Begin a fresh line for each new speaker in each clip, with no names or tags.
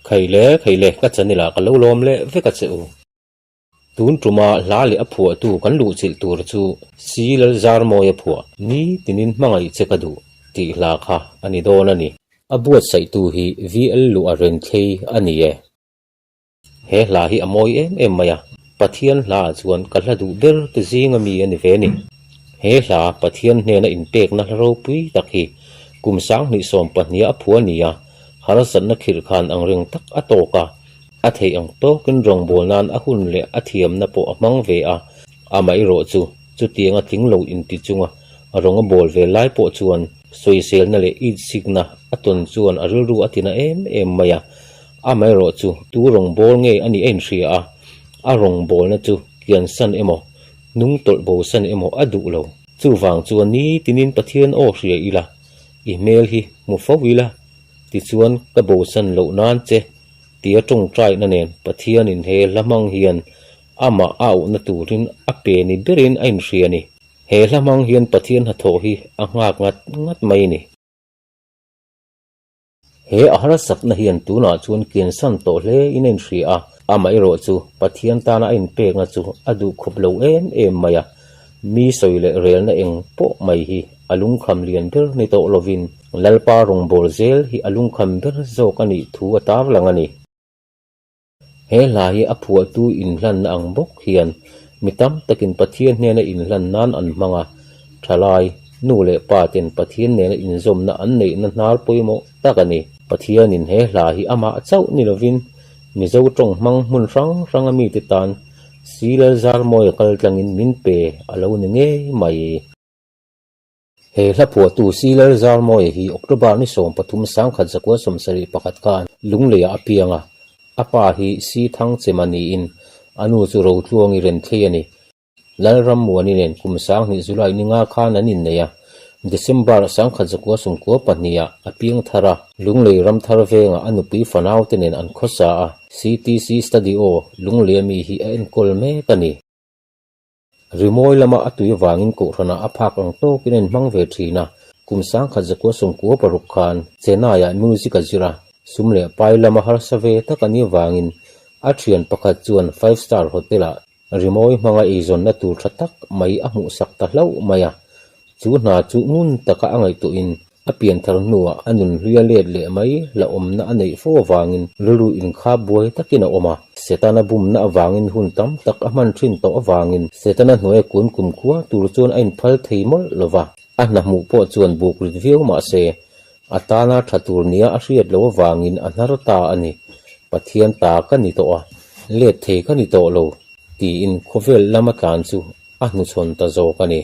Khaile, khaile, ka channel ah ka lo lawm leh vek a che u. Tun tuma hla leh a phuahtu kan luhchilh tur chu Si Lalzarmawia phuah ni tinin hmangaih che ka duh tih hla kha a ni dawn a ni. A buatsaihtu hi VL Luah Renthlei a ni e. He hla hi a mawi em em mai a, Pathian hla ah chuan ka hla duh ber te zinga mi a ni ve ni. He hla Pathian hnena inpekna hla ropui tak hi kum 2020 a phuah a ni a, harsatna khirh khan angreng tak a tawk a, a theih ang tawkin rawngbâwl nan a hun leh a thiamna pawh a hmang ve a, amaherawh chu chutianga tling lo inti chunga rawng a bâwl ve lai pawh chuan sawiselna leh itsikna a tawn chuan a rilru a tina em em mai a, amaherawh chu tu rawngbâwl nge a nih a inhria a, a rawngbâwlna chu kiansan emaw, hnung tawlh bosan emaw a duh lo. Chuvang chuan nitinin Pathian aw hria ila, i hmel hi hmu fo ila, tichuan ka bosan loh nan che tia tawngtaina nen Pathianin he hla hmang hian amah a auhna turin a pe ni berin a inhria a ni. He hla hmang hian Pathian hnathawh hi a nghak ngat ngat mai a ni. He a harsatna hian tunah chuan kiansan tawh hle in a inhria a, amaherawh chu Pathian tana a inpekna chu a duh khawp lo em em mai a. Mi sawi leh relna eng pawh mai hi a lungkham lian ber ni tawh lovin Lalpa rawngbâwl zel hi a lungkham ber zawk a nih thu a tarlang a ni. He hla hi a phuahtu inhlanna ang bawk hian mi tam takin Pathian hnena inhlan nan an hmang a, thalai, nu leh pa ten Pathian nena inzawmna an neihna hnar pawimawh tak a ni. Pathianin he hla hi amah chauh ni lovin Mizo tawng hmang hmun hrang hranga mite tan Si Lalzarmawia kal tlangin min pe a lo ni ngei mai. He hla phuahtu Si Lalzarmawia hi October ni 13 1971 khan Lungleiah a piang a, a pa hi Si Thangchema niin a nu chu Rotluangi Renthlei a ni. Lalrammuani nen kum 2000 July ni nga khan an innei a, December 1992 ah a piang thar a, Lunglei Ramthar vengah a nupui fanaute nen an khawsa a, CTC Studio Lungleia mi hi a enkawl mek a ni. Rimawi lama a tui avangin kohhranah a phak ang tawkin a inhmang ve thin a, kum 1996 khan Chennai-ah music a zir a, sum leh pai lama harsa ve tak a nih avangin a thian pakhat chuan Five Star Hotel-ah Rimawi hmanga eizawnna tur tha tak mai a hmuhsak ta hlauh mai a, chu hna chu ngun taka a ngaihtuahin a pianthar hnuah a nun hlui a let leh mai hlauhawmna a neih fo avangin rilru inkhap buai takin a awm a. Setana bumna avangin hun tam tak a hman thin tawh avangin Setana hnuaia kun kumkhua tur chuan a inphal thei mawlh lo va, a hna hmuh pawh chuan buk rit viau mah se a tana tha tur nia a hriat loh avangin a hnar ta a ni. Pathian ta ka ni tawh a, let thei ka ni tawh lo, tiin khawvel lama tlan chu a hnuchhawn ta zawk a ni.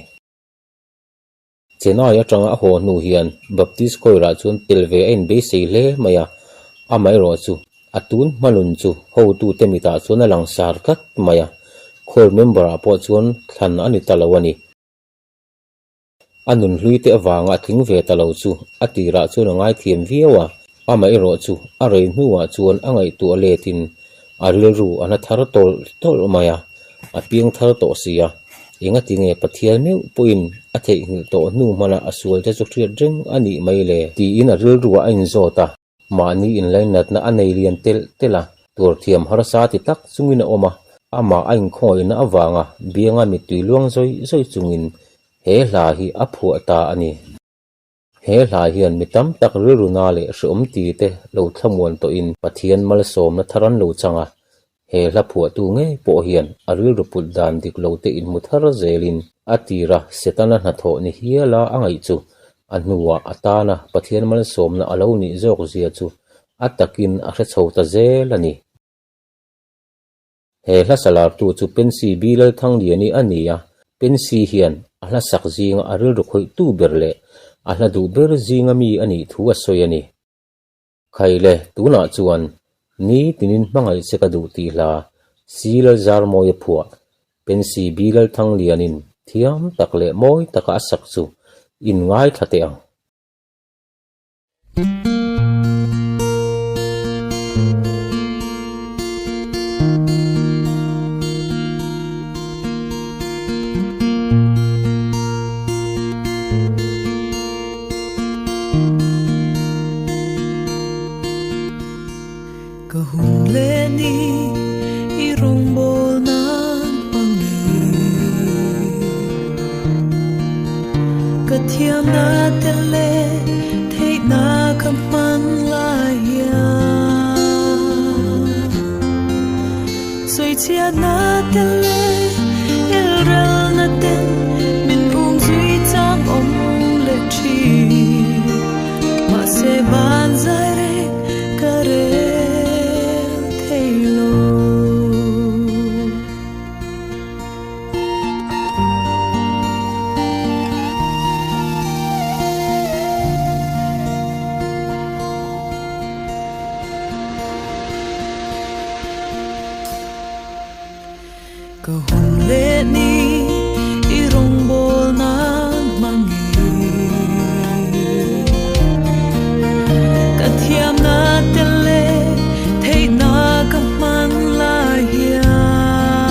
Chennai atanga a haw hnu hian Baptist Choir-ah chuan tel ve a inbeisei hle mai a, amaherawhchu a tun hmalun chu hotute mitah chuan a langsar tlat mai a, choir member-ah pawh chuan thlan a ni ta lo a ni. A nun hlui te avanga a tling ve ta lo chu a tirah chuan a ngaithiam viau a, amaherawh chu a rei hnuah chuan a ngaihtuah letin a rilru a na thar tawlh tawlh mai a, a piang thar tawh si a, engati nge Pathian meuh pawhin a theihnghilh tawh hnu hmana a sual te chu hriat reng a nih mai le? Tiin a rilruah a inzawt a. Mahni inlainatna a nei lian telh telh a, tuarthiam harsa ti tak chungin a awm a, amah a inkhawngawihna avanga bianga mittui luang zawih zawih chungin he hla hi a phuah ta a ni. He hla hian mi tam tak rilru na leh hreawm ti te lo thlamuan tawhin Pathian malsawmna thar an lo chang a, he hla phuahtu ngei pawh hian a rilru put dan dik lo te inhmu thar zelin a tira Setana hnathawh ni hiala a ngaih chu a hnuah a tana Pathian malsawmna a lo nih zawk zia chu a takin a hre chho ta zel a ni. He hla salartu chu Pensy B. Lalthangliani a ni a, Pensy hian a hla sak zinga a rilru khawihtu ber leh a hla duh ber zinga mi a nih thu a sawi a ni. Khaile, tunah chuan ni tinin hmangaih che ka duh tih hla Si Lalzarmawia phuah Pensy B. Lalthanglianin thiam tak leh mawi taka a sak chu in ngaithla teh ang.
Ka hun leh ni i rawngbâwl nân hmangin ka thiamna te leh theihna ka hman lai hian sawichhiatna te leh elrelna ten min umzui chang awm leh thin. Mahse van zai reng ka rel thei lo. Ka hun leh ni i rawngbâwl nan hmangin ka thiamna te leh theihna ka hman lai hian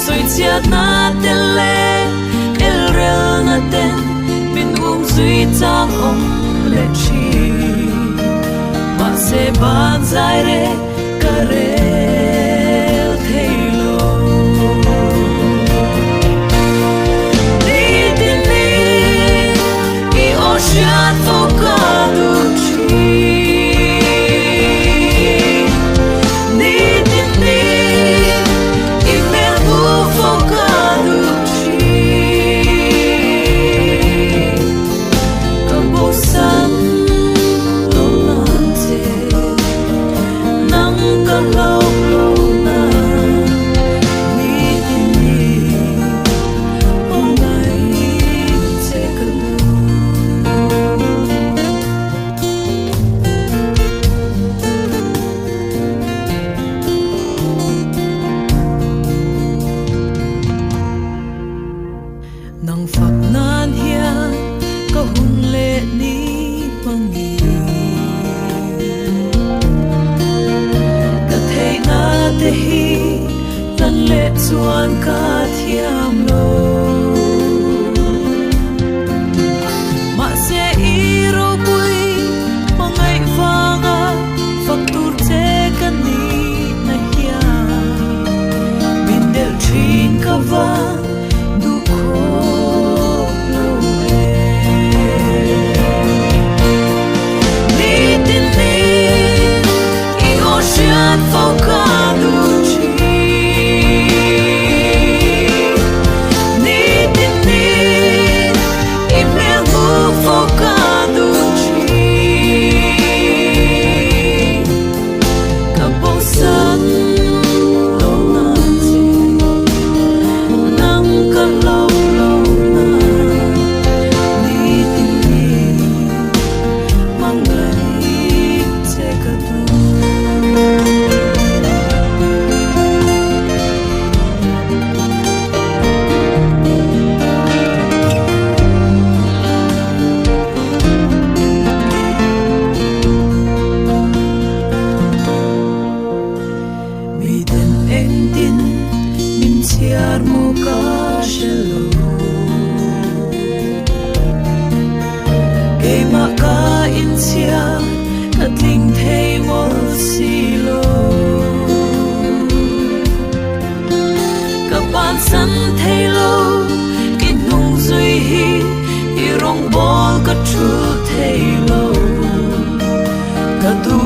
sawichhiatna te leh elrelna ten min umzui chang awm leh thin. Mahse ban zai reng Ka rel thei lo. Ni tin ni i aw hriat fo ka duh thin. Ni tin ni i hmel hmu fo ka duh thin. Ka bosan lo nan che. Nang ka hlauh lo na ni tin ni aw ngai che ka duh. Nang fak nan hian ka hun leh ni hmangin Ka theihna te hi hlan leh chuan ka thiam lo Mahse i ropui hmangaih vanga fak tur che ka nihna hian Min delh thin ka vang Duh khawp lo e. Ni tin ni i aw hriat fo ka duh thin. Ni tin ni i hmel hmu fo ka duh thin. Ka bosan lo na che nang ka lo lo na ni tin ni mangai che ka duh. Miten engtin min chhiar maw ka hre lo Keimah ka inchhiar ka tling thei mawlh si lo Ka bansan thei lo i hnung zui hi i rawngbâwl ka thu thei lo Ka duh.